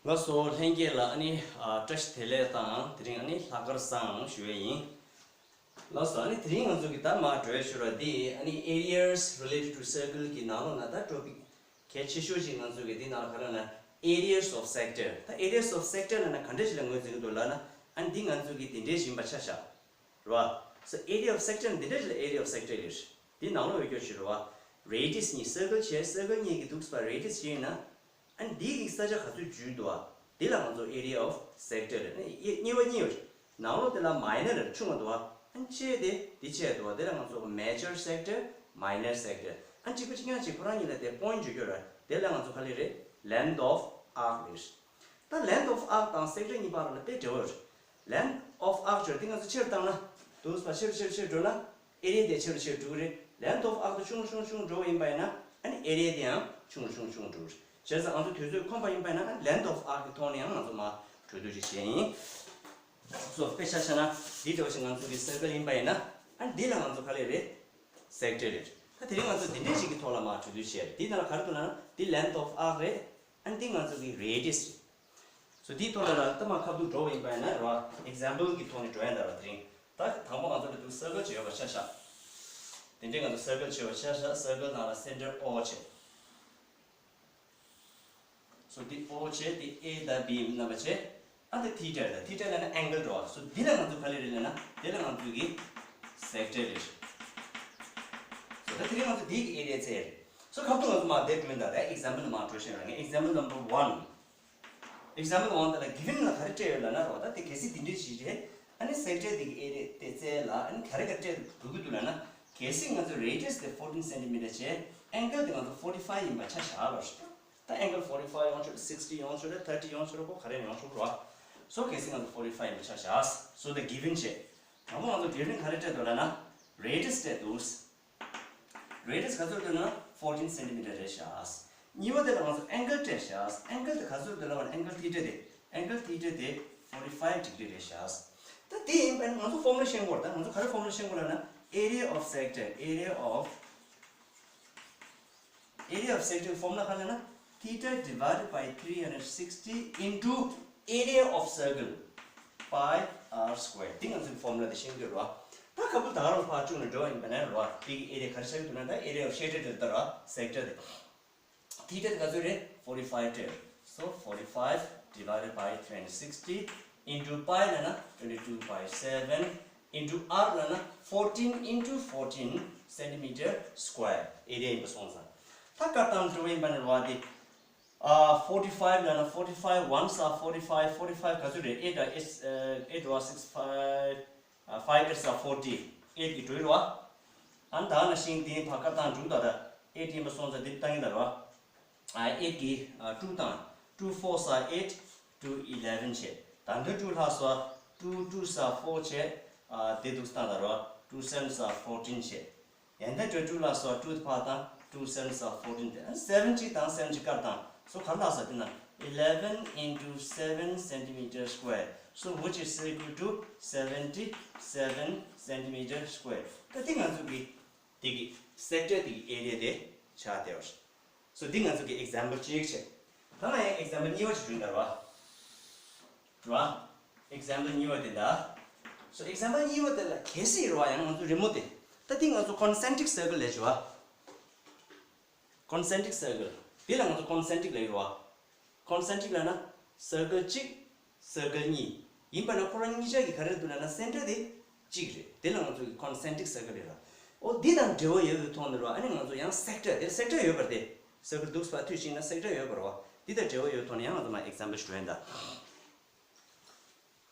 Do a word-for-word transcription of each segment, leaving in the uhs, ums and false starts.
ལགས་སོ། ལྷན་རྒྱས་ལ་ཨ་ནི་ཨ་བཀྲ་ཤིས་བདེ་ལེགས་དང་དེ་རིང་ཨ་ནི་ལྷག་དཀར་བཟང་ཞུ་ཡས་ཡིན། ལགས་སོ། ཨ་ནི་དེ་རིང་ང་ཚོ་གི་ད་མར་འགྲོ་ཡས་ཤོད་ར་འདི་ཨ་ནི་areas related to circle གི་ནང་ལོགས་ན་ད་topic གལ་ཆེ་ཤོས་ཅིག་ང་ཚོ་གི་འདི་ནང་ལ་ག་རེ་ལབ་ན་areas of sector། ད་areas of sector ལབ་ན་ག་འདྲ་ཞིག་ལ་ངོས་འཛིན་གྱི་འདུག་ལབ་ན་ཨ་ནི་འདི་ང་ཚོ་གི་འདི་འདྲས་ཡིན་པ་ཆ་བཞག་རེད་བ། So area of sector འདི་འདྲ་ཞིག་ལ་area of sector རེད། འདི་ནང་ལོགས་ཡོད་རྒྱུ་ཞིག་རེད་བ། radius གཉིས་circle བྱས་circle གཉིས་ཀྱི་འདུག་སེ་བ་radius བྱས་ན། ཨ་ནི་འདི་གི་ས་ཆ་ག་ཚོད་བརྒྱུད་འདུག་བ། འདི་ལ་ང་ཚོ་area of sector རེད། ཨ་ནི་གཉིས་པ་གཉིས་ཡོད། ནང་ལོགས་དེ་ལ་minor ཆུང་བ་འདུག་བ། ཨ་ནི་ཆེ་དེ་འདི་ཆེ་འདུག་བ། དེ་ལ་ང་ཚོ་major sector minor sector། ཨ་ནི་གཅིག་པ་གཅིག་རྐྱང་གཅིག་ཁོ་རང་གཉིས་ལ་དེ་point བརྗོད་རྒྱུ་རེད། དེ་ལ་ང་ཚོ་ག་རེ་རེད། Length of arc རེད། ད་length of arc དང་sector གཉིས་བར་ལ་དཔེ་འབྲེལ་བ་ཡོད་རེད། Length of arc ཅེས་དེ་ང་ཚོ་ཆེར་བཏང་ན། འདུག་སེ་བ་ཆེར་ཆེར་ཆེར་འགྲོ་ན། area དེ་ཆེ་རུ་ཆེ་རུ་འགྲོ་གི་རེད། Length of arc དེ་ཆུང་རུ་ཆུང་རུ་ཆུང་རུ་འགྲོ་བ་ཡིན་པ་ཡིན་ན་ཨ་ནི་area དེ་ཡང་ཆུང་རུ་ཆུང་རུ་ཆུང་རུ་འགྲོ་གི་རེད། བྱས་ཙང་ང་ཚོ་དུས་ཚོད་ཁོམ་པ་ཡིན་པ་ཡིན་ན་ཨ་ནི་length of arc གི་ཐོག་ནས་ཡང་ང་ཚོ་མར་འགྲོ་དུས་ཅིག་བྱས་ཡིན། སོ་དཔེ་ཆ་བཞག་ན་འདི་འདྲ་བ་ཞིག་ང་ཚོ་གི་circle ཡིན་པ་ཡིན་ན་ཨ་ནི་འདི་ལ་ང་ཚོ་ག་རེ་རེད། Sector རེད། ད་དེ་རིང་ང་ཚོ་འདི་འདྲས་ཞིག་གི་ཐོག་ལ་མར་གྲོས་བསྡུར་བྱས་རེད། འདི་ནང་ལ་ག་རེ་འདུག་ལབ་ན་འདི་length of arc རེད། ཨ་ནི་འདི་ང་ཚོ་གི་radius རེད། So འདིའི་ཐོག་ལ་ལ་ལྟ་མ་ཁ་ཐུག་འགྲོ་བ་ཡིན་པ་ཡིན་ན་རེད་བ། example གི་ཐོག་ནས་འགྲོ་ཡ་འདྲ་བ། དེ་རིང་ད་དང་པོ་ང་ཚོ་ལ་འདུག་circle ཅིག་ཡོད་པ་ཆ་བཞག་དེ་འདྲའི་ང་ཚོ་circle ཅིག་ཡོད་པ་ཆ་བཞག circle ནང་ལ་center O བྱས། So འདི་O བྱས། འདི་A དང་B རྣམ་པ་བྱས། ཨ་འདི་theta རེད། theta ལབ་ན་angle འགྲོ་བ། So འདི་ལ་ང་ཚོ་ག་རེ་རེད་ལབ་ན་འདི་ལ་ང་ཚོ་གི་sector རེད། So ད་དེ་རིང་ང་ཚོ་འདི་གི་area བཙལ་རེད། So ཁ་ཐུག་ང་ཚོ་མར་དེབ་བསྒྲུན་ད་ད་example ནང་མར་འགྲོ་བཞིན་ར། ངས་example number one example one དེ་ལ་given ལ་ག་རེ་སྤྲད་ཡོད་ལབ་ན་རོ། ད་དེ་གལ་སྲིད་དེ་འདྲའི་ཞིག་རེད། ཨ་ནི་sector དེ་གི་area དེ་བཙལ་ལ་ཨ་ནི་ག་རེ་ག་སྤྲད་དགོས་ཀྱི་འདུག་ལབ་ན། གལ་སྲིད་ང་ཚོ་radius དེ་fourteen centimeter བྱས། angle དེ་ང་ཚོ་forty five ཡིན་པ་ཆ་བཞག་ལ། ད་angle forty five ཡོང་ཆོག་རེད། sixty ཡོང་ཆོག་རེད། thirty ཡོང་ཆོག་རེད། གོ་ག་རེ་ཡོང་ཆོག་རོ། So གལ་སྲིད་ང་ཚོ་forty five ཡིན་པ་ཆ་བཞག So the given བྱས། དང་པོ་ང་ཚོ་given ག་རེ་སྤྲད་འདུག་ལབ་ན་radius སྤྲད་འདུག radius ག་ཚོད་འདུག་ན་fourteen centimeter རེད་ཤག་གཉིས་པ་དེ་ལ་ང་ཚོ་angle སྤྲད་ཤག angle དེ་ག་ཚོད་འདུག་ལབ་ན་angle theta དེ། angle theta དེ་forty five degree རེད་ཤག་ད་དེ་ཡིན་པ་ནི་ང་ཚོ་formula ཤེས་དགོས་རེད། ད་ང་ཚོ་ག་རེ་formula ཤེས་དགོས་ལབ་ན་area of sector area of area of sector formula ག་ལབ་ན་theta divided by three hundred sixty into area of circle pi r square དེ་ང་ཚོའི་formula དེ་ཤེས་དགོས་རེད་བ། ད་ཁ་བུ་ད་རང་ཕར་བཅུག་ནས་འགྲོ་བ་ཡིན་པ་ན་རེད་བ། དེ་གི་area ག་རེ་ཆགས་ཀྱི་འདུག་ན་ད་area of shaded དེ་ལྟར་བ་sector དེ། theta དེ་ག་ཚོད་རེད། forty five རེད། So forty five divided by three hundred sixty into pi ལབ་ན་twenty two point seven into r ལབ་ན་fourteen into fourteen centimeter square area ཡིན་པ་སོང་ཙང་། ད་བཀར་བཏང་འགྲོ་བ་ཡིན་པ་ན་རེད་བ་དེ། ཨ། forty five ལབ་ན་forty five ones are forty five, forty five ག་ཚོད་རེད། eight ཨ། eight ཨ། eight བ་six five ཨ། five eights are forty eight གི་འགྲོ་ཡི་རེད་བ། ཨ་ནི་ད་ནང་བཞིན་དེ་ཕར་བཀར་བཏང་འགྲོ་ད་ད། eight ཡིན་པ་སོང་ཙང་འདི་བཏང་གི་ད་རེད་བ། ཨ། eight གི་ཨ། two བཏང་། two fours are eight, two eleven བྱས། ད་འདི་two ལྷག་སོང་། two twos are four བྱས། ཨ། དེ་འདུག་སེ་བཏང་ད་རེད་བ། two sevens are fourteen བྱས། ཡང་ད་འགྲོ་two ལ་སོགས་two དེ་ཕར་བཏང་། two sevens are fourteen དེ་seven གཅིག་བཏང་། seven གཅིག་བཀར་བཏང་། So ག་རེ་ལྷག་སོང་དེ་ན། eleven into seven centimeter square, so which is equal to seventy seven centimeter square. ད་དེ་ང་ཚོ་གི་དེ་གི་sector དེ་གི་area དེ་ཆགས་བསྡད་པ་རེད། So འདི་ང་ཚོ་གི་example གཅིག་བྱས། ད་ང་ཡང་example གཉིས་པ་ཞིག་བསྒྲུན་ད་རེད་བ། རེད་བ། example གཉིས་པ་དེ་འདྲ། So example གཉིས་པ་དེ་ལ་གལ་སྲིད་རེད་བ། ཡང་ང་ཚོ་རི་མོ་དེ། ད་འདི་ང་ཚོ་concentric circle ལབ་ཀྱི་བ། concentric circle དེ་ལ་ང་ཚོ་concentric ལབ་ཀྱི་རེད་བ། concentric ལབ་ན་circle གཅིག circle གཉིས། ཡིན་པ་ན་ཁོ་རང་གཉིས་ཆ་གི་ག་རེ་འདུག་ལབ་ན་center དེ་གཅིག་རེད། དེ་ལ་ང་ཚོ་གི་concentric circle རེད་ལ། ཨོ་འདི་དང་འབྲེལ་བ་ཡོད་པའི་ཐོག་ནས་རེད་བ། ཨ་ནི་ང་ཚོ་ཡང་sector དེ་sector ཡོད་པ་རེད་དེ། circle འདུག་སེ་ཕར་མཐུད་ཕྱིན་ན་sector ཡོད་པ་རེད་བ། འདི་དང་འབྲེལ་བ་ཡོད་པའི་ཐོག་ནས་ཡང་ང་ཚོ་མར་example ཞིག་འགྲོ་ཡིན་ད།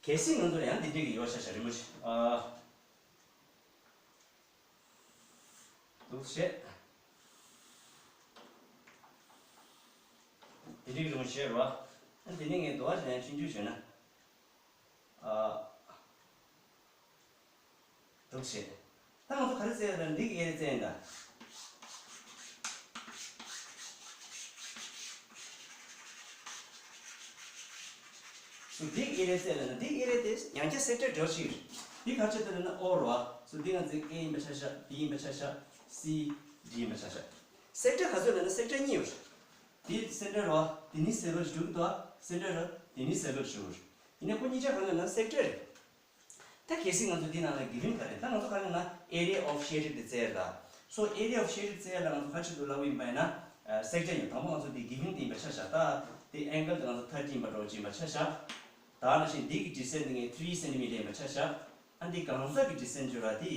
གལ་སྲིད་ང་ཚོ་ལ་ཡང་འདི་འདྲའི་གི་ཡོད་ཤག་ཤག་རི་མོ་ཞིག་ཨ། འདུག་བྱས། འདི་འདྲའི་གི་རི་མོ་ཞིག་རེད་བ། ཨ་འདི་ནི་ངས་འདུག་བ་ཞིག་ཡང་ཆུང་ཆུང་བྱས་ན། ཨ། འདུག་བྱས། ད་ང་ཚོ་ག་རེ་བཙལ་ཡོད་ན་འདི་གི་ཨེ་རེ་བཙལ་ཡིན་ད། སོ་འདི་གི་ཨེ་རེ་བཙལ་ཡོད་ན་འདི་གི་ཨེ་རེ་དེ་ཡང་བསྐྱར་སེག་ཊར་འདྲ་ཞིག་རེད། འདི་ག་རེ་བྱས་འདུག་ལབ་ན་ཨོ་རེད་བ། སོ་འདི་ང་ཚོའི་ཨེ་ཡིན་པ་ཆ་བཞག་བི་ཡིན་པ་ཆ་བཞག་སི་ཌི་ཡིན་པ་ཆ་བཞག་སེག་ཊར་ག་ཚོད་ལབ་ན་སེག་ཊར་གཉིས་ཡོད་རེད། འདི་སེག་ཊར་རེད་བ། འདི་ནི་སེ་རོ་ཞིག་འགྲོ་གི་འདུག་བ། center ར་དེ་ནི་circle ཞུ། ཡིན་ན་ཁོ་གཉིས་ཆ་ག་རེ་ལབ་ན་sector རེད། ད་གལ་སྲིད་ང་ཚོ་འདི་ནང་ལ་given ག་རེ། ད་ང་ཚོ་ག་རེ་ན་area of shaded དེ་བཙལ་ཡ་ད། So area of shaded བཙལ་ཡ་ལ་ང་ཚོ་ག་ཅིག་ཏུ་ལབ་ཡིན་པ་ཡིན་ན། sector ཡིན། དང་པོ་ང་ཚོ་འདི་given དེ་ཡིན་པ་ཆ་བཞག་ད། དེ་angle དེ་ང་ཚོ་thirty ཡིན་པ་འདྲ་བོ་ཅིག་ཡིན་པ་ཆ་བཞག་ད་ནང་བཞིན་འདི་གི་distance དེ་ངས་three centimeter ཡིན་པ་ཆ་བཞག་ཨ་འདི་གང་ཟག་གི་distance བརྗོད་ར་དེ་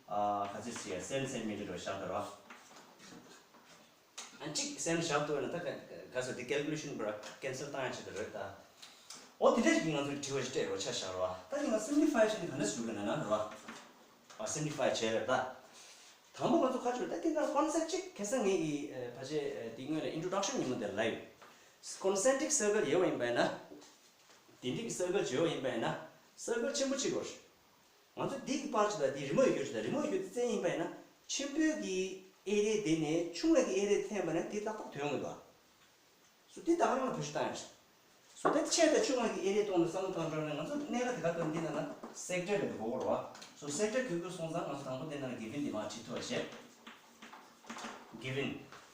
ཨ་ག་ཚོད་ཟེར་ཡ་seven centimeter འདྲ་བོ་བཞག་ད་ར། ཨ་གཅིག་སེམས་བཞག་ཐུབ་ན་ད་ག་ག་ཚོད་དེ་calculation པར་cancel བཏང་ཡ་ཆེད་དུ་རེད་ད། འོ་དེ་འདྲ་ཞིག་ང་ཚོས་དྲི་བ་ཞིག་སྤྲད་རོགས་ཆ་བཞག་རོགས། ད་ནི་ང་simplify བྱས་ནས་ག་འདྲ་ཞིག་འགྲོ་གི་ན་ན་རོགས། ཨ་simplify བྱས་རེད་ད། དང་པོ་ང་ཚོ་ཁ་ཆུ་ད་དེ་འདྲ་concept གཅིག་ཁ་སང་ངས་ཀྱི་ཕལ་ཆེར་དེ་སྔོན་ལ་introduction ཉིན་མོ་དེར་ལབ་ཡོད། concentric circle ཡོད་པ་ཡིན་པ་ཡིན་ན། དེ་འདྲའི་circle བྱེད་པ་ཡིན་པ་ཡིན་ན་circle ཆེན་པོ་གཅིག་དགོས། ང་ཚོ་འདི་གི་པར་ཆ་དང་འདི་རི་མོ་ཡོད་རྒྱུ་ཆ་དང་རི་མོ་ཡོད་རྒྱུ་དེ་བཙན་ཡིན་པ་ཡིན་ན་ཆེན་པོའི་གི་ཨེ་རེ་དེ་ནས་ཆུང་བའི་གི་ཨེ་རེ་འཐེན་པ་ན་དེ་ཏག་ཏག་ཐོན་ཡོང་གི་འདུག་སོ་དེ་ད་ག་རང་ལ་བེད་སྤྱོད་བཏང་ཡོད། སོ་དེ་ཆེ་དང་ཆུང་བའི་གི་ཨེ་རེ་གཏོང་ནས་བསམ་བློ་བཏང་འགྲོ་ནས་ང་ཚོ་གནད་འགག་དེ་ག་དོན་འདི་ན་ན་sector དེ་དགོས་རོགས། སོ་sector དགོས་དགོས་སོང་ཙང་ང་ཚོ་དང་པོ་དེ་ན་ན་given དེ་མ་བྲིས་ཐུབ་པ་བྱས། given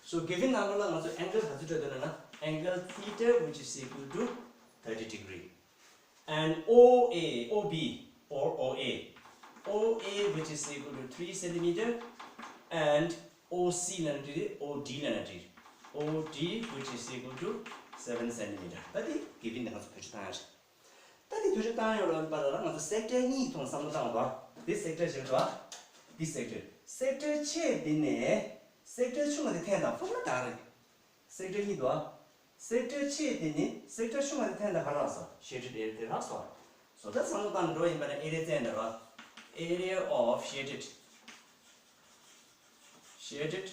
so given ནང་ལོགས་ལ་ང་ཚོ་angle ག་ཚོད་སྤྲད་འདུག་ན་ན། angle theta which is equal to thirty degree and O A, O B or O A, O A which is equal to three centimeter and O C ལ་ན་འགྲིག་རེད། O D ལ་ན་འགྲིག O D which is equal to seven centimeter ད་དེ་given དེ་ང་ཚོ་བེད་སྤྱོད་བཏང་ཡ་རེད། ད་དེ་བེད་སྤྱོད་བཏང་ཡ་ཡོད་ལ་པ་ལ་ང་ཚོ་sector གཉིས་ཐོག་བསམ་བློ་བཏང་བ་དེ་sector ཞིག་རེད་བ། དེ་sector sector ཆེ་དེ་ནས་sector ཆུང་བ་དེ་འཐེན་དང་formula དག་རེད། sector གཉིས་འདུག་ཨ། sector ཆེ་དེ་ནི་sector ཆུང་བ་དེ་འཐེན་ན་ག་རག་ས། shaded area དེ་རག་སོང་། སོ་ད་བསམ་བློ་བཏང་འགྲོ་ཡིན་པ་ན་area བཙལ་ན་རག area of shaded shaded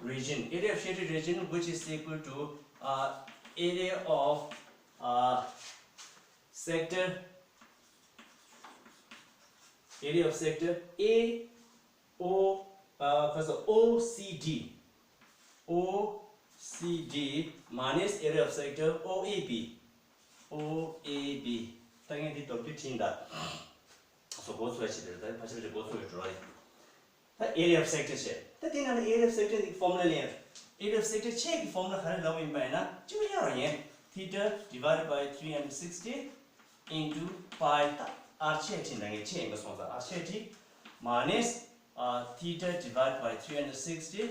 region, area of shaded region which is equal to uh, area of uh, sector area of sector A O uh, first of O C D O C D minus area of sector O A B O A B ད་ངས་འདི་དོར་དུས་ཕྲིན་ད། སོ་གོ་ཚོད་ཆེ་དེར་ད་ཕ་ཆེ་ཕ་ཆེ་གོ་ཚོད་ཡོད་འགྲོ་རེད། ད་area of sector བྱས། ད་དེ་ནང་ལ་area of sector ནི་formula ལེན། area of sector ཆེ་གི་formula ག་རེ་ལབ་ཡིན་པ་ཡིན་ན་ཅི་མ་ཡང་རང་ཡིན། theta divided by three hundred sixty into pi ད་R ཆེ་ཁྲི་འདྲ་ངས་ཆེ་ཡིན་པ་སོང་ཙང་R ཆེ་ཁྲི་minus uh, theta divided by three hundred sixty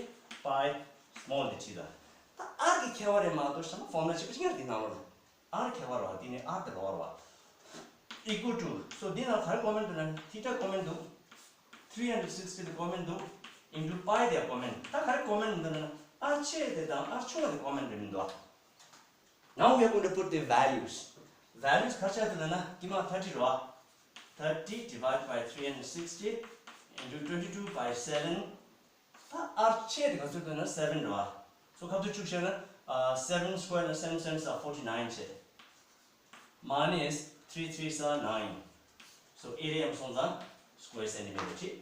pi small དེ་ཁྲི་ད། ད་R གི་ཁྱད་པར་རེད་མ་གཏོགས་བྱས་ན་formula གཅིག་པ་ཅིག་ཡང་དེ་ནང་ལོགས་ལ། R ཁྱད་པར་རོ་དེ་ནི་R དེ་ལོག་རོ། equal to so འདི་ན་ག་རེ་common འདུག་ན་theta common འདུག three hundred sixty དེ་common འདུག into pi དེ་common ད་ག་རེ་common འདུག་ན་R ཆེ་དེ་དང་R ཆུང་བ་དེ་common རེད་མི་འདུག Now we are going to put the values. values ག་རེ་ཆགས་འདུག་ན་ཀི་མ་thirty རོ། thirty divided by three hundred sixty into twenty two by seven ད་R ཆེ་དེ་ག་ཚོད་འདུག་ན་seven རེད་བ། so ཁ་ཐུག་བཅུག་བྱས་ན་seven square ན་seven sevens are forty nine བྱས། minus three threes are nine so area ཡང་སོང་ཙང་square centimeter བྱས།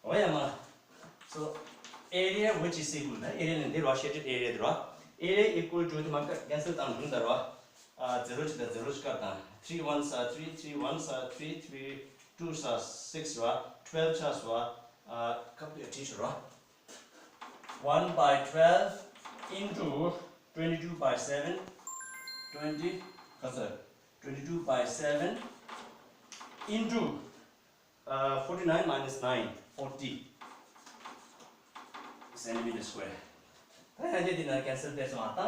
འོ་ཡ་མ། so area which is equal ད་area ནི་འདི་རོ། shaded area དེ་རོ། area equal to དེ་མ་ཀ་cancel བཏང་རུང་ད་རོ། zero གཅིག་དང་zero གཅིག་བཀར་དང་three ones are three, three ones are three, three twos are six རོ། twelve ཆགས་སོ། ཨ་ཁ་བུ་ཡ་བྲིས་ཤོག་རོ། one by twelve into twenty two by seven twenty ག་ཚོད twenty two by seven into uh, forty nine minus nine forty centimeter square ད་ཡང་དེ་དེ་ན་cancel དེ་སོང་ཨ་ད།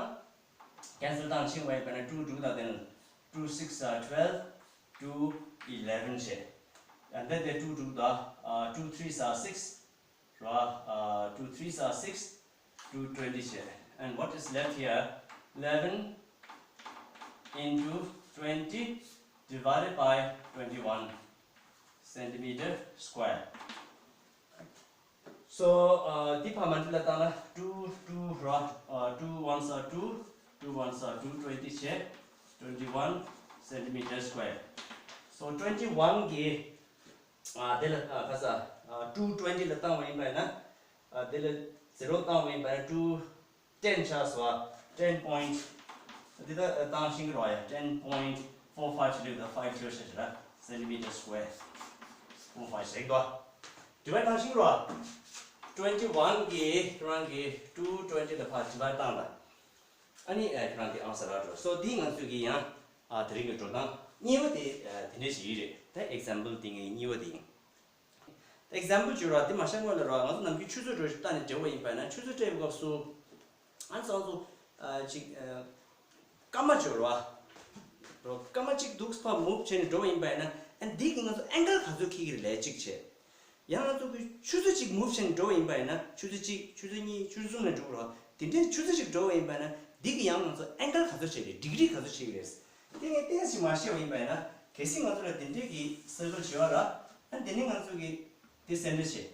cancel བཏང་ཕྱིན་པ་ཡིན་པ་ན་two དྲུག་དང་དེ་ནི་two six are twelve two eleven བྱས། ཡང་དེ་དེ་two དྲུག་དང་two threes are six ར། two threes are six two twenty བྱས། and what is left here eleven into twenty divided by twenty one centimeter square so འདི་ཕ་མ་འདི་ལ་བཏང་ན་two two ར། two ones are two two ones are two twenty བྱས། twenty one centimeter square so twenty one གི་དེ་ལ་ག་ས་two twenty ལ་བཏང་བ་ཡིན་པ་ཡིན་ན། དེ་ལ་zero བཏང་བ་ཡིན་པ་ཡིན་ན་two ten ཆགས་སོ། ten point འདི་ད་བཏང་ཤིང་གི་རོ་ཡ། ten point four five ཆ་ལུགས་ད་five zero ཆ་ཆ་ལ་centimeter square four five ཞིག་དོ། divide བཏང་ཤིང་རོ། twenty one གི་ཁྱོད་རང་གི་two twenty ལ་ཕར་divide བཏང་ལ། ཨ་ནི་ཨ་ཁྱོད་རང་གི་answer རག་འགྲོ། so འདི་ང་ཚོས་ཀྱི་ཡང་ཨ་དེ་རིང་གི་འགྲོ་སྟངས་གཉིས་པ་དེ་ཨ་དེ་འདྲ་ཞིག་ཡིན་རེད། ད་example དེ་ངའི་གཉིས་པ་དེ་ཡིན། example བརྗོད་ར་དེ་མ་ཤེས་སྔོན་ལ་ར་ང་ཚོ་ནམ་རྒྱུན་ཆུ་ཚོད་འགྲོ་ཞིག་བལྟས་ནས་འབྲེལ་བ་ཡིན་པ་ན་ཆུ་ཚོད་སྤྲད་པའི་སྐབས་སུ་ཨ་ཚང་ཚོ་ཨ་ཅིག་ཨ་སྐར་མ་བརྗོད་ར་ར་སྐར་མ་གཅིག་འདུག་ཕར་move བྱས་ནས་འགྲོ་བ་ཡིན་པ་ན་ཨ་འདི་གི་ང་ཚོ་angle ག་ཚོད་འཁྱེར་གྱི་རེད་ལས་གཅིག་བྱས། ཡང་ང་ཚོ་གི་ཆུ་ཚོད་གཅིག་move བྱས་ནས་འགྲོ་བ་ཡིན་པ་ཡིན་ན་ཆུ་ཚོད་གཅིག་ཆུ་ཚོད་གཉིས་ཆུ་ཚོད་གསུམ་ལ་འགྲོ་གི་རེད། དེ་འདྲའི་ཆུ་ཚོད་གཅིག་འགྲོ་བ་ཡིན་པ་ཡིན་ན་འདི་གི་ཡང་ང་ཚོ་angle ག་ཚོད་བྱེད་རེད། degree ག་ཚོད་བྱེད་ཀྱི་རེད། དེ་ངས་ཏོག་ཙམ་མ་ཤེས་པ་ཡིན་པ་ཡིན་ན་གལ་སྲིད་ང་ཚོ་ལ་དེ་འདྲའི་གི་circle བྱེད་པ་ལ་ཨ་དེ་ནི་ང་ཚོ་གི་དེ་center བྱེད།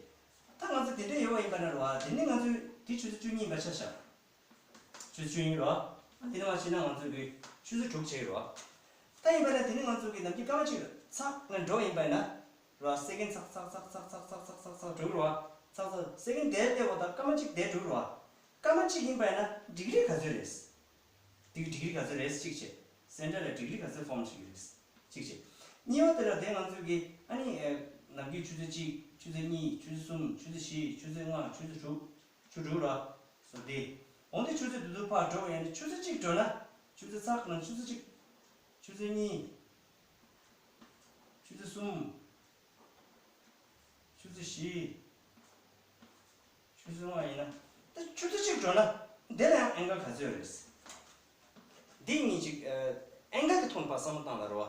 ད་ང་ཚོ་དེ་འདྲའི་ཡོད་པ་ཡིན་པ་ན་རེད་བ། དེ་ནི་ང་ཚོས་དེ་ཆུ་ཚོད་བཅུ་གཉིས་ཡིན་པ་ཆ་བཞག་ཆུ་ཚོད་བཅུ་གཉིས་རེད་བ། ཨ་དེ་ནི་མ་བྱས་ན་ང་ཚོ་གི་ཆུ་ཚོད་དྲུག་བྱེད་ཀྱི་རེད་བ། ད་ཡིན་པ་ན་དེ་ནི་ང་ཚོ་གི་ནམ་རྒྱུན་སྐར་མ་གཅིག་ཚག་ལ་འགྲོ་བ་ཡིན་པ་ཡིན་ན། ར་second ཚག་ཚག་ཚག་ཚག་ཚག་ཚག་ཚག་ཚག་ཚག་འགྲོ་གི་རེད་བ། ཚག་ཚག་second དེར་སླེབས་པ་དང་སྐར་མ་གཅིག་དེར་འགྲོ་གི་རེད་བ། སྐར་མ་གཅིག་ཡིན་པ་ཡིན་ན་degree ག་ཚོད་རེད། degree degree ག་ཚོད་རེད་གཅིག་བྱས། center ལ་degree ག་ཚོད་form བྱེད་ཀྱི་རེད་གཅིག་བྱས། གཉིས་པ་དེ་ལ་དེ་ང་ཚོས་ཀྱི་ཨ་ནི་ཨེ་ནམ་རྒྱུན་ཆུ་ཚོད་གཅིག་ཆུ་ཚོད་གཉིས་ཆུ་ཚོད་གསུམ་ཆུ་ཚོད་བཞི་ཆུ་ཚོད་ལྔ་ཆུ་ཚོད་དྲུག་ཆུ་དྲུག་ར། སོ་དེ། འོན་ཏེ་ཆུ་ཚོད་དུ་དུ་ཕར་འགྲོ་ཡིན་ན་ཆུ་ཚོད་གཅིག་འགྲོ་ན་ཆུ་ཚོད་ཚག་ན་ཆུ་ཚོད་གཅིག་ཆུ་ཚོད་གཉིས། ཆུ་ཚོད་གསུམ། ཆུ་ཚོད་བཞི། ཆུ་ཚོད་ལྔ་ཡིན་ན། ད་ཆུ་ཚོད་གཅིག་འགྲོ་ན། འདི་ལ་ཡང་angle ག་ཚོད་རེད། འདི་གཉིས་ཅིག angle གི་ཐོག་ནས་ཕར་བསམ་བློ་བཏང་ལ་རོ།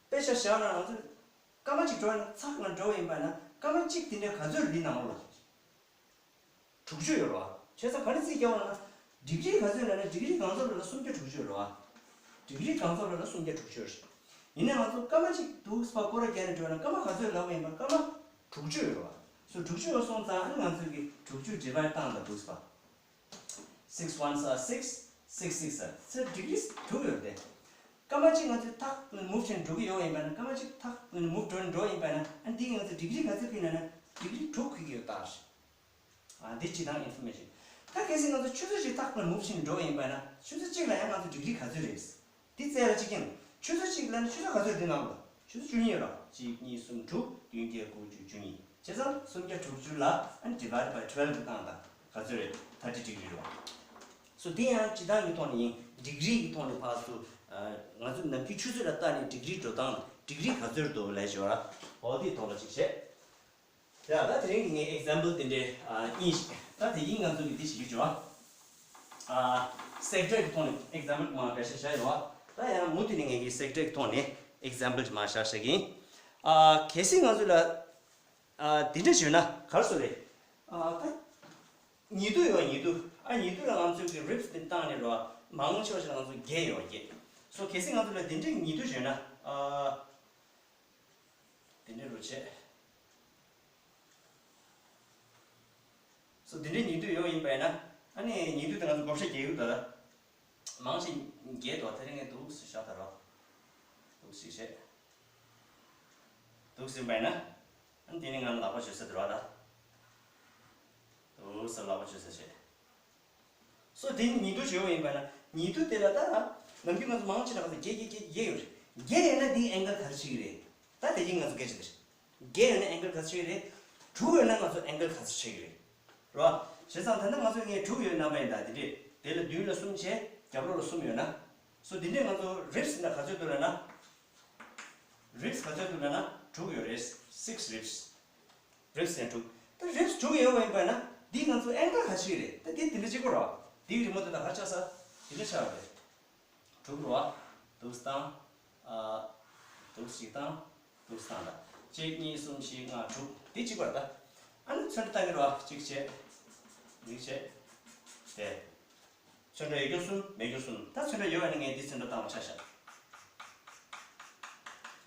དཔེ་ཆ་བཞག་ན་ང་ཚོས་སྐར་མ་གཅིག་འགྲོ་ཡིན་ན་ཚག་ན་འགྲོ་ཡིན་པ་ན་སྐར་མ་གཅིག་དེ་འདྲ་ག་ཚོད་རེད་འདི་ནང་ལོགས་ལ། དྲུག་ཅུ་ཡོད་རེད་བ། བྱས་ཙང་ག་རེ་རྩིས་རྒྱག་པ་ན། degree ག་ཚོད་ལབ་ན་degree གང་ཚོད་ལབ་ན་སུམ་བརྒྱ་དྲུག་ཅུ་ཡོད་རེད་བ། degree གང་ཚོད་ལབ་ན་སུམ་བརྒྱ་དྲུག་ཅུ་ཡོད་རེད། ཡིན་ནའི་ང་ཚོ་སྐར་མ་གཅིག་འདུག་སེ་ཕར་སྐོར་ར་རྒྱག་ནས་འགྲོ་ན་སྐར་མ་ག་ཚོད་ལབ་པ་ཡིན་པ་སྐར་མ་དྲུག་ཅུ་ཡོད་རེད་བ། སོ་དྲུག་ཅུ་ཡོད་སོང་ཙང་ཨ་ནི་ང་ཚོས་ཀྱི་དྲུག་ཅུ་divide བཏང་དང་འདུག་སེ་ཕར། six ones are six, six six are ཚེ་degree དྲུག་ཡོད་དེ། སྐར་མ་གཅིག་ང་ཚོས་ཐག་move བྱས་འགྲོ་གི་ཡོད་པ་ཡིན་པ་ན་སྐར་མ་གཅིག་ཐག་move འགྲོ་འགྲོ་ཡིན་པ་ན་ཨ་ནི་འདི་ང་ཚོ་degree ག་ཚོད་ཁུལ་ན་ན་degree དྲུག་ཁུལ་གི་ཡོད་ད། ཨ་འདི་སྤྱི་བཏང་information། ད་གལ་སྲིད་ང་ཚོ་ཆུ་ཚོད་གཅིག་ཐག་ལ་move བྱས་འགྲོ་ཡིན་པ་ན་ཆུ་ཚོད་གཅིག་ལ་ཡང་ང་ཚོ་degree ག་ཚོད་རེད། འདི་བཙལ་ལ་གཅིག་ཀྱང་ཆུ་ཚོད་གཅིག་ལ་ནི་ཆུ་ཚོད་ག་ཚོད་འདི་ནང་ལ་ཆུ་ཚོད་བཅུ་གཉིས་ར་གཅིག་གཉིས་གསུམ་དྲུག་བདུན་བརྒྱད་དགུ་བཅུ་བཅུ་གཉིས་བྱས་ཙང་སུམ་བརྒྱ་དྲུག་ཅུ་ལ་ཨ་divide by twelve དུ་བཏང་དང་ག་ཚོད་རེད། thirty degree རེད་བ། སོ་འདི་ཡང་སྤྱི་བཏང་གི་ཐོག་ནས་ཡིན་degree གི་ཐོག་ནས་ཕར་ཚུར་ང་ཚོ་ནམ་རྒྱུན་ཆུ་ཚོད་ལ་བལྟས་ནས་degree འགྲོ་སྟངས་degree ག་ཚོད་འདུག་ལས་ཞོར་འོ་དེའི་ཐོག་ལ་གཅིག་བྱས། ཡ་ད་དེ་རིང་གི་ངའི་example དེ་འདྲའི་ཨ་གཉིས་ཤིག་ད་དེ་ཡིན་ང་ཚོ་གི་འདི་བྱེད་རྒྱུ་བྱ་བ། ཨ་sector གི་ཐོག་ནས་example མང་འགའ་ཤས་བཞག་ཡོད་བ། ད་ཡང་མུ་མཐུད་ནས་ངས་ཀྱི་sector གི་ཐོག་ནས་example མང་བཞག་བཞག་གི་ཡིན། ཨ་གལ་སྲིད་ང་ཚོ་ལ་ཨ་དེ་འདྲ་བྱུང་ན་ག་རེ་ཟེར་རེད། ཨ་ད་ཉི་གདུགས་ཡོད་ཉི་གདུགས། ཨ་ཉི་གདུགས་ལ་ང་ཚོས་ཀྱི་ribs དེ་བཏང་ནས་རོ། མང་ཆེ་བ་ཞིག་ལ་ང་ཚོ་བརྒྱད་ཡོད་བརྒྱད། སོ་གལ་སྲིད་ང་ཚོ་ལ་དེ་འདྲའི་ཉི་གདུགས་བྱུང་ན་ཨ། དེ་འདྲའི་རུ་བྱེད། སོ་དེ་འདྲའི་ཉི་གདུགས་ཡོད་ཡིན་པ་ཡིན་ན། ཨ་ནི་ཉི་གདུགས་དེ་ང་ཚོ་བགོ་བཤའ་རྒྱག་གི་འདུག་ད། མང་ཆེ་བརྒྱད་འདུག་དེ་རིང་ངས་འདུག་སེ་བཞག་ད་རོགས། འདུག་སེ་བྱེད། འདུག་སེ་ཡིན་པ་ཡིན་ན། ཨ་ནི་དེ་ནི་ང་ལག་པ་གཞུ་ས་དེ་རོགས་ད། འདུག་སེ་ལག་པ་གཞུ་ས་བྱེད། སོ་དེ་ཉི་གདུགས་བྱེད་པ་ཡིན་པ་ན་ཉི་གདུགས་དེ་ལ་ད་ནམ་རྒྱུན་ང་ཚོ་མང་ཆེ་ན་ག་ཚོད་བརྒྱད་བརྒྱད་བརྒྱད་བརྒྱད་ཡོད་རེད། བརྒྱད་ཡོད་ན་དེའི་angle ག་རེ་ཆགས་ཀྱི་རེད། ད་དེ་རིང་ང་ཚོ་སྐད་ཆ་དེ་རེད། བརྒྱད་ཡོད་ན་angle ག་ཚོད་ཆགས་ཀྱི་རེད། དྲུག་ཡོད་ན་ང་ཚོ་angle ག་ཚོད་ཆགས་ཀྱི་རེད། རེད་བ། བྱས་ཙང་ད་ལྟ་ང་ཚོ་ངས་དྲུག་ཡོད་རྣམ་པ་ཡིན་ད་དེ་འདྲས་དེ་ལ་མདུན་ལ་གསུམ་བྱས་རྒྱབ་ལོགས་ལ་གསུམ་ཡོད་ན། སོ་དེ་འདྲས་ང་ཚོ་ribs ཡིན་ན་ག་ཚོད་འདུག་ལབ་ན། ribs ག་ཚོད་འདུག་ལབ་ན་དྲུག་ཡོད་རེད། six ribs། ribs ཡང་དྲུག་ད་ribs དྲུག་ཡོད་པ་ཡིན་པ་ན་འདི་ང་ཚོ་angle ག་ཆགས་རེད། ད་འདི་དེ་འདྲ་གཅིག་པ་རེད་བ། འདི་གི་རི་མོ་དེ་དང་ག་ཆགས་ས་དེ་འདྲ་ཆགས་རེད། དྲུག་རེད་བ། འདུག་སེ་བཏང་། ཨ། འདུག་སེ་གཅིག་བཏང་། འདུག་སེ་བཏང་ད། གཅིག་གཉིས་གསུམ་བཞི་ལྔ་དྲུག་འདི་གཅིག་པ་རེད་ད། ཨ་ནི་ཚོན་ཁྲ་བཏང་གི་རེད་བ། གཅིག་བྱས། གཉིས་བྱས། དེ། ཚོན་ཁྲ་ཡོད་རྒྱུ་གསུམ་མེད་རྒྱུ་གསུམ། ད་ཚོན་ཁྲ་ཡོད་པ་ནི་ངས་འདི་ཚོན་ཁྲ་བཏང་བ་ཆ་བཞག་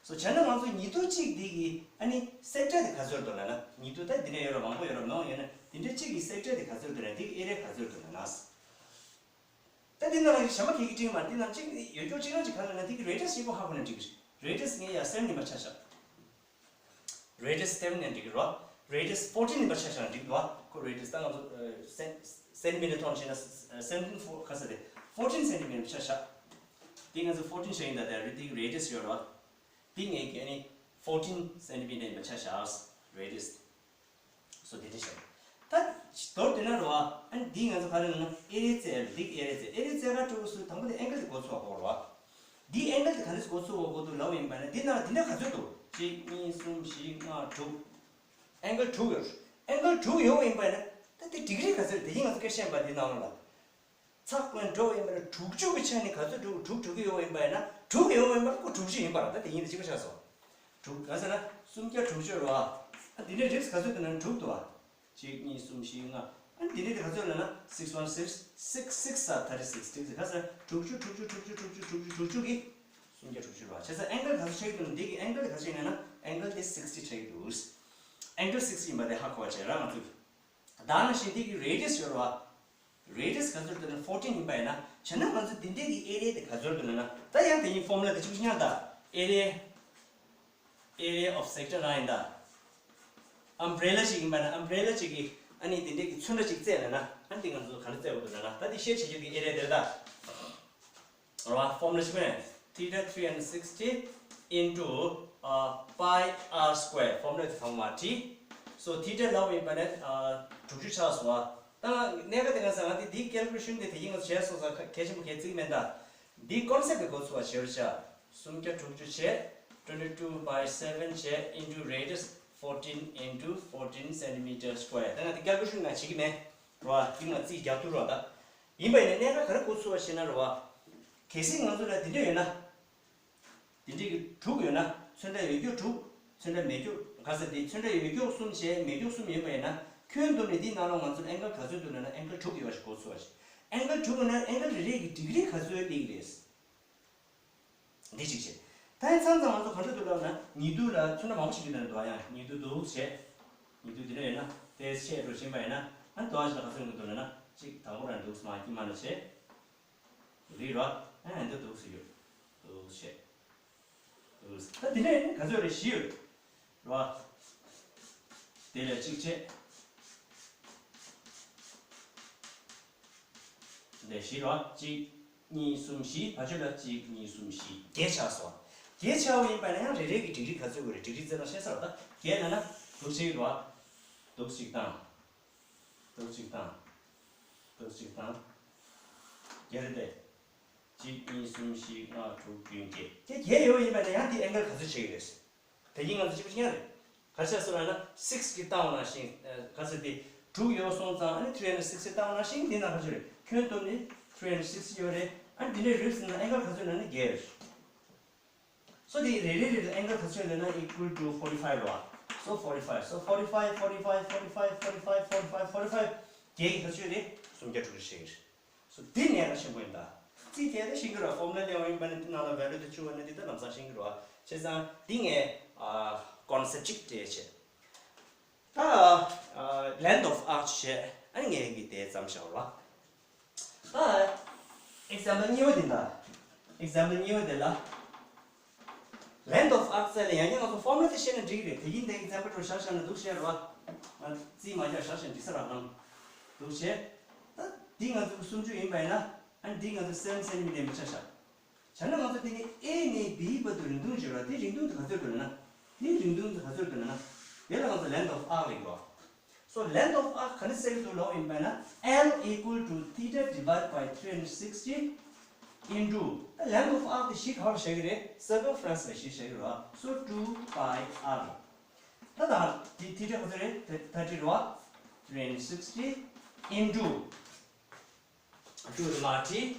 སོ་བྱས་ན་ང་ཚོ་ཉི་གདུགས་གཅིག་འདི་གི་ཨ་ནི་sector དེ་ག་ཚོད་འདུག་ལབ་ན། ཉི་གདུགས་ད་འདི་འདྲ་ཡོད་ར་མང་པོ་ཡོད་ར་མང་ཡོད་ན་འདི་འདྲ་གཅིག་གི་sector དེ་ག་ཚོད་འདུག་ལབ་ན་འདི་གི་area ག་ཚོད་འདུག་ལབ་ན། ད་འདི་ནང་ལ་ཞྭ་མོ་གི་སྤྲིན་མ་འདི་ནང་གཅིག་ཡོད་རྒྱུ་གཅིག་རང་གཅིག་ག་ལབ་ན་འདི་གི་radius གཅིག་པོ་ཧ་གོ་ན་འགྲིག་གི་རེད། radius ངས་ཡ་seven ཡིན་པ་ཆ་བཞག radius seven ཡང་འགྲིག་གི་རེད། radius fourteen ཡིན་པ་ཆ་བཞག་ན་འགྲིག་འདུག་ཁོ་radius ད་ང་ཚོ་centimeter ཐོག་ནས་བྱས་ན་seventeen four ག་ཚོད་རེད། fourteen centimeter ཆ་བཞག་འདི་ང་ཚོ་fourteen བཞག་ཡིན་ད་དེ་རེད། འདི་radius ཡོད་རེད། འདི་ངས་ཀྱི་ཨ་ནི་fourteen centimeter ཡིན་པ་ཆ་བཞག radius། སོ་དེ་འདྲ་བྱས། ད་མདོར་བསྡུས་ན་རེད་བ། ཨ་ནི་འདི་ང་ཚོ་ག་རེ་ལབ་ན་ཨེ་རེ་བཙལ། འདི་ཨེ་རེ་བཙལ། ཨེ་རེ་བཙལ་ག་འགྲོ་དུས་དང་པོ་དེ་ཨེང་གལ་དེ་འགོ་ཚུགས་པ་དགོས་རེད་བ། འདི་ཨེང་གལ་དེ་ག་ནས་འགོ་ཚུགས་པ་དགོས་འདུག་ལབ་པ་ཡིན་པ་ན། འདི་ནང་ལ་འདི་འདྲ་ག་ཚོད་འདུག་གཅིག་གཉིས། གསུམ། བཞི། ལྔ། དྲུག་ཨེང་གལ་དྲུག་ཡོད། ཨེང་གལ་དྲུག་ཡོད་པ་ཡིན་པ་ན། ད་འདི་ཌིག་རི་ག་ཚོད་རེད། དེ་གིན་ང་ཚོ་སྐད་ཆ་བཤད་པ་འདི་ནང་ལ། ཚགས་ཀུན་འགྲོ་བ་ཡིན་པ་ན་དྲུག་ཅུ་གི་ཆ་ནས་ག་ཚོད་འགྲོ་དྲུག་འགྲོ་གི་ཡོད་པ་ཡིན་པ་ན། དྲུག་ཡོད་པ་ཡིན་པ་ན་ཁོ་དྲུག་ཅུ་ཡིན་པ་རེད། ད་དེ་གིན་དེ་གཅིག་པ་ཆགས་སོང་། དྲུག་ག་ཚོད་ན་སུམ་བརྒྱ་དྲུག་ཅུ་རེད་བ། ཨ་འདི་འདྲའི་རིགས་ག་ཚོད་འདུག་ན་དྲུག་འདུག་བ། གཅིག་གཉིས། གསུམ། བཞི། ལྔ། ཨ་འདི་འདྲའི་དེ་ག་ཚོད་ལབ་ན། six one six six six are thirty six. དྲུག་ཅུ་དྲུག་ཅུ་དྲུག་ཅུ་དྲུག་ཅུ་དྲུག་ཅུ་གི་སུམ་བརྒྱ་དྲུག་ཅུ་རེད་བ། བྱས་ཙང་ཨེང་གལ་ག་ཚོད་ཆགས་ཀྱི་འདུག་ན། འདི་གི་ཨེང་གལ་ག་ཚོད་ཆགས་ཀྱི་འདུག་ན། ཨེང་གལ་དེ་སིག་སི་ཊི་ཆགས་ཀྱི་འདུག་ཨེང་གལ་སིག་སི་ཊི་ཡིན་པ་དེ་ཧ་གོ་བ་བྱས་ར་ང་ཚོས། ད་ནང་བཞིན་འདི་གི་རེ་ཌི་ཡས་ཡོད་རེད་བ། རེ་ཌི་ཡས་ག་ཚོད་འདུག་ན་ཕོར་ཊིན་ཡིན་པ་ཡིན་ན། བྱས་ན་ང་ཚོ་འདི་འདྲའི་གི་ཨེ་རི་ཡ་དེ་ག་ཚོད་འདུག་ན། ད་ཡང་དེ་གཉིས་ཕོར་མུ་ལ་དེ་གཅིག་པ་ཉར་ད། ཨེ་རི་ཡ། area of sector རང་ཡིན་ད། ཨམ་བྷི་རེ་ལ་ཅིག་ཡིན་པ་ན་ཨམ་བྷི་རེ་ལ་ཅིག་གི་ཨ་ནི་དེ་འདྲའི་གི་ཚོན་ཁྲ་ཅིག་བཙལ་ལ་ན། ཨ་ནི་དེ་ང་ཚོ་ག་རེ་བཙལ་དགོས་འདུག་ལབ་ན། ད་དེ་ཤེར་བྱེད་རྒྱུ་གི་ཨེ་རི་ཡ་དེ་རེད་ད། རེད་བ། ཕོར་མུ་ལ་ཅིག་མེད། theta three hundred sixty into pi r square. ཕོར་མུ་ལ་དེ་ཚང་མ་བྲིས། སོ་ཐི་ཊ་ལབ་ཡིན་པ་ན་དྲུག་ཅུ་ཆགས་སོང་བ། ད་གནད་འགག་དེ་ང་ཚོ་ང་དེ་དེའི་ཀལ་ཀུ་ལེ་ཤན་དེ་དེ་གིན་ང་ཚོ་བྱས་སོང་ཙང་གལ་ཆེན་པོ་གལ་བརྩི་གི་མེད་ད། འདིའི་ཀོན་སེབ་དེ་གོ་ཚུགས་པ་བྱེད་རོགས་བྱ། སུམ་བརྒྱ་དྲུག་ཅུ་བྱས། twenty two by seven བྱས། into radius fourteen into fourteen centimeter square. ད་ང་དེ་ཀལ་ཀུ་ལེ་ཤན་ང་བྱེད་ཀྱི་མེད། རེད་བ། འདི་ང་རྩིས་རྒྱག་ཐུབ་རོགས་ད། ཡིན་པ་ཡིན་ན་གནད་འགག་ག་རེ་གོ་ཚུགས་པ་ཞེ་ན་རེད་བ། གལ་སྲིད་ང་ཚོ་ལ་དེ་འདྲ་ཡོད་ན། དེ་འདྲའི་གི་དྲུག་ཡོད་ན་ཚོན་ཁྲ་ཡོད་རྒྱུ་དྲུག་ཚོན་ཁྲ་མེད་རྒྱུ་ག་ཚོད་དེ། ཚོན་ཁྲ་ཡོད་རྒྱུ་གསུམ་བྱས་མེད་རྒྱུ་གསུམ་ཡོད་པ་ཡིན་ན། ཁྱོན་བསྡོམས་ནས་འདིའི་ནང་ལོགས་ང་ཚོར་ཨེང་གལ་ག་ཚོད་འདུག་ལབ་ན་ཨེང་གལ་དྲུག་ཡོད་པ་ཞིག་གོ་ཚུགས་པ་ཞིག་ཨེང་གལ་དྲུག་ཡོད་ན་ཨེང་གལ་རེ་རེ་གི་ཌིག་རི་ག་ཚོད་སླེབས་རེད། འདི་གཅིག་བྱས། ད་ཡིན་མཚམས་མཚམས་ང་ཚོ་ག་འདྲ་འདུག་ལབ་ན་ཉི་གདུགས་ལ་ཚོན་ཁྲ་མང་པོ་ཞིག་ཡོད་ན་འདུག་ཡང་ཉི་གདུགས་འདུག་བྱས། ཉི་གདུགས་འདི་འདྲ་ཡོད་ན་དེ་ཆད་འགྲོ་བཞིན་པ་ཡིན་ན། ཨ་ནི་དོ་ཨ་ཞིག་ལ་ག་ཚོད་འདུག་ལབ་ན་གཅིག་དང་པོ་རང་འདུག་སེ་མར་དཀྱིལ་མ་ལ་བྱས། རེད་རོ། ཨ་འདི་འདུག་སེ་ཡོད། འདུག་བྱས། འདུག་སེ། ད་དེ་ནས་ག་ཚོད་རེད། བཞི་ཡོད་རོ། དེ་ལས་གཅིག་བྱས། དེ་ལས་བཞི་རོ། གཅིག་གཉིས། གསུམ། བཞི། ཕར་ཕྱོགས་ལ་གཅིག་གཉིས། གསུམ། བཞི། བརྒྱད་ཆགས་སོང་། བརྒྱད་ཆགས་པ་ཡིན་པ་ན་ཡང་རེ་རེ་གི་ཌིག་རི་ག་ཚོད་དགོས་རེད། ཌིག་རི་བཙལ་ན་ཤེས་ས་རེད་ད། བརྒྱད་ལབ་ན་འདུག་སེ་རོ། འདུག་སེ་བཏང་། འདུག་སེ་བཏང་། འདུག་སེ་བཏང་། བརྒྱད་རེད་དེ། གཅིག་གཉིས། གསུམ། བཞི། ལྔ། དྲུག་བདུན། བརྒྱད། བརྒྱད་ཡོད་ཡིན་པ་ན་ཡང་དེ་ཨེང་གལ་ག་ཚོད་ཆགས་ཀྱི་རེད། དེ་གིན་ང་ཚོ་གཅིག་པ་གཅིག་རྐྱང་རེད། ག་རེ་བྱས་སོང་ལབ་ན་six གི་བཏང་བ་ནང་བཞིན། ཨ་ག་ཚོད་དེ། དྲུག་ཡོད་སོང་ཙང་ཨ་ནི་three hundred sixty བཏང་བ་ནང་བཞིན་འདི་ནང་ག་ཚོད་རེད། ཁྱོན་བསྡོམས་ནི་three hundred sixty ཡོད་རེད། ཨ་ནི་འདི་འདྲའི་རིགས་ཟིན་ན་ཨེང་གལ་ག་ཚོད་ལབ་ན་བརྒྱད་རེད། སོ་དེ་རེ་རེ་རེ་ལ་ཨེང་གལ་ག་ཚོད་ལབ་ན་equal to forty five རེད་བ། So forty five, so forty five, forty five, forty five, forty five, forty five, forty five བརྒྱད་ཀྱི་ག་ཚོད་རེད། སུམ་བརྒྱ་དྲུག་ཅུ་ཞིག་རེད། སོ་འདི་གནད་འགག་ཆེན་པོ་ཡིན་ད། རྩིས་རྒྱག་དེ་ཤེས་ཀྱི་རེད། ཕོར་མུ་ལ་ལེན་པ་ཡིན་པ་ན་འདི་ནང་ལ་ཝེ་ལུ་དེ་བཅུག་པ་ན་འདི་ད་ལམ་སང་ཤེས་ཀྱི་རེད་བ། བྱས་ཙང་འདི་ངས་ཨ་ཀོན་སེབ་ཅིག་སྤྲད་བྱས། ད་ཨ་length of arc བྱས། ཨ་ནི་ངས་ཀྱི་དེ་ཙམ་བཞག་རོགས། ད་example གཉིས་པ་དེ་ད། example གཉིས་པ་དེ་ལ། length of arc བཙལ་ལ་ཡང་བསྐྱར་ང་ཚོ་ཕོར་མུ་ལ་དེ་ཤེས་ན་འགྲིག་གི་རེད། དེ་ཡིན་དེ་example དུ་བཞག་བཞག་ན་འདུག་བཤད་རོགས། ང་རྩིས་མ་རྒྱག་བཞག་བཞག་འགྲིག་ས་རག་གམ། འདུག་བྱས། ད་འདི་ང་ཚོ་གི་སུམ་ཅུ་ཡིན་པ་ཡིན་ན། ཨ་ནི་འདི་ང་ཚོ་seven centimeter མི་ཆ་བཞག་བྱས་ན་ང་ཚོ་དེ་ནི་A ནས་B བར་དུ་རིང་ཐུང་བརྗོད་ར། དེ་རིང་ཐུང་དེ་ག་ཚོད་འདུག་ལབ་ན། དེ་རིང་ཐུང་དེ་ག་ཚོད་འདུག་ལབ་ན། དེ་ལ་ང་ཚོ་length of arc ལབ་ཀྱི་རེད། So length of arc ག་རེ་ཟེར་གྱི་འདུག་ལབ་ཡིན་པ་ན། L equal to theta divide by three hundred sixty into length of arc དེ་བཞི་ག་རེ་བཞག་གི་རེད། circumference ལ་བཞི་བཞག་གི་རེད། So two pi r ད་ད་དེ་theta ག་ཚོད་རེད། thirty རེད་བ། three hundred sixty into two དེ་མར་བྲིས།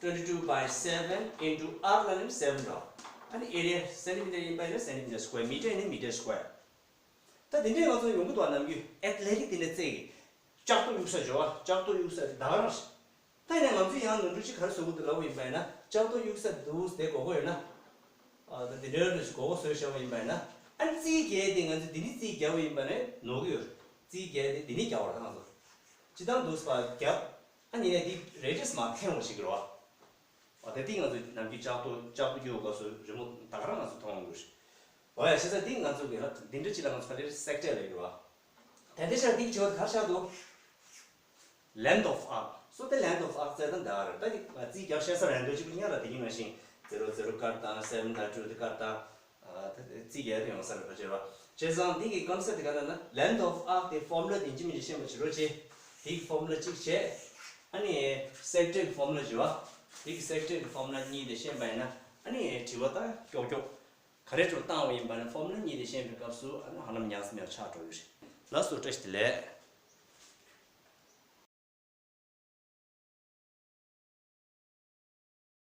twenty two by seven into r ལ་ནི་seven རོ། ཨ་ནི་area centimeter ཡིན་པ་ཡིན་ན་centimeter square, meter ཡིན་ན་meter square། ད་དེ་འདྲའི་ང་ཚོ་ཡོང་གི་འདུག་བ། ནམ་རྒྱུན་athletic དེ་འདྲ་རྩེད་ཀྱི་ལྕགས་ཐོ་གཡུག་ས་འཇོག་པ། ལྕགས་ཐོ་གཡུག་ས་དེ་ད་ག་རང་རེད། ད་ཡིན་ན་ང་ཚོས་ཡང་ནོར་འཁྲུལ་ཅིག་ག་རེ་བཟོ་གི་འདུག་ལབ་པ་ཡིན་པ་ཡིན་ན། ལྕགས་ཐོ་གཡུག་ས་འདུག་དེ་དགོས་མཁོ་ཡོད་ན། ཨ་ད་དེ་འདྲའི་རིགས་ཤིག་དགོས་མཁོ་བཟོས་བཞག་པ་ཡིན་པ་ཡིན་ན། ཨ་ནི་རྩིས་རྒྱག་དེ་ང་ཚོས་འདི་ནས་རྩིས་རྒྱག་པ་ཡིན་པ་ནི་ནོར་གི་ཡོད་རེད། རྩིས་རྒྱག་དེ་འདི་ནས་རྒྱག་པ་རེད་ང་ཚོ། སྤྱིར་བཏང་འདུག་སེ་ཕར་རྒྱབ། ཨ་ནི་ཡིན་ན་འདི་radius མར་འཐེན་འོང་བྱེད་ཀྱི་རེད་བ། འོ་ད་འདི་ང་ཚོ་ནམ་རྒྱུན་ལྕགས་ཐོ་ལྕགས་ཐོ་གཡུག་སྐབས་སུ་རི་མོ་ད་ག་རང་ང་ཚོ་མཐོང་ཡོང་གི་རེད། འོ་ཡ་བྱས་ཙང་འདི་ང་ཚོ་གི་ལ་འདི་འདྲ་ཅིག་ལ་ང་ཚོ་ག་ལེར་sector ལབ་ཀྱི་རེད་བ། ད་འདི་ཆར་འདི་གི་བྱེད་པ་ག་རེ་ཆགས་འདུག length of arc སོ་དེ་length of arc བཙལ་ན་འདི་ག་རེད། ད་འདི་ང་རྩིས་རྒྱག་ཤེས་ས་རེད་འདུག་གཅིག་པུ་ཉག་ལ་དེ་གིན་ནང་བཞིན་zero zero ཀར་དང་seven དང་two དེ་ཀར་དང་། ཨ་ད་རྩིས་རྒྱག་དེ་ཡོང་ས་རེད་པ་བྱས་རོ། བྱས་ཙང་འདི་གི་concept དེ་ག་རེ་ལབ་ན་length of arc དེ་formula དེ་ཡིན་གཅིག་མིན་གཅིག་ཤེས་པ་བྱེད་རོགས་བྱེད། དེ་གི་formula གཅིག་བྱས། ཨ་ནི་secant formula བྱེད་པ། དེ་གི་secant formula གཉིས་དེ་ཤེས་པ་ཡིན་ན་ཨ་ནི་དྲི་བ་ད་ཀྱོག་ཀྱོག་ག་རེ་བྱུང་བཏང་བ་ཡིན་པ་ནི་formula གཉིས་དེ་ཤེས་པའི་སྐབས་སུ་ཨ་ནི་ཧ་ལམ་ཉག་གཅིག་མེད་པ་ཆགས་འགྲོ་གི་རེད། ལགས་སོ། བཀྲ་ཤིས་བདེ་ལེགས།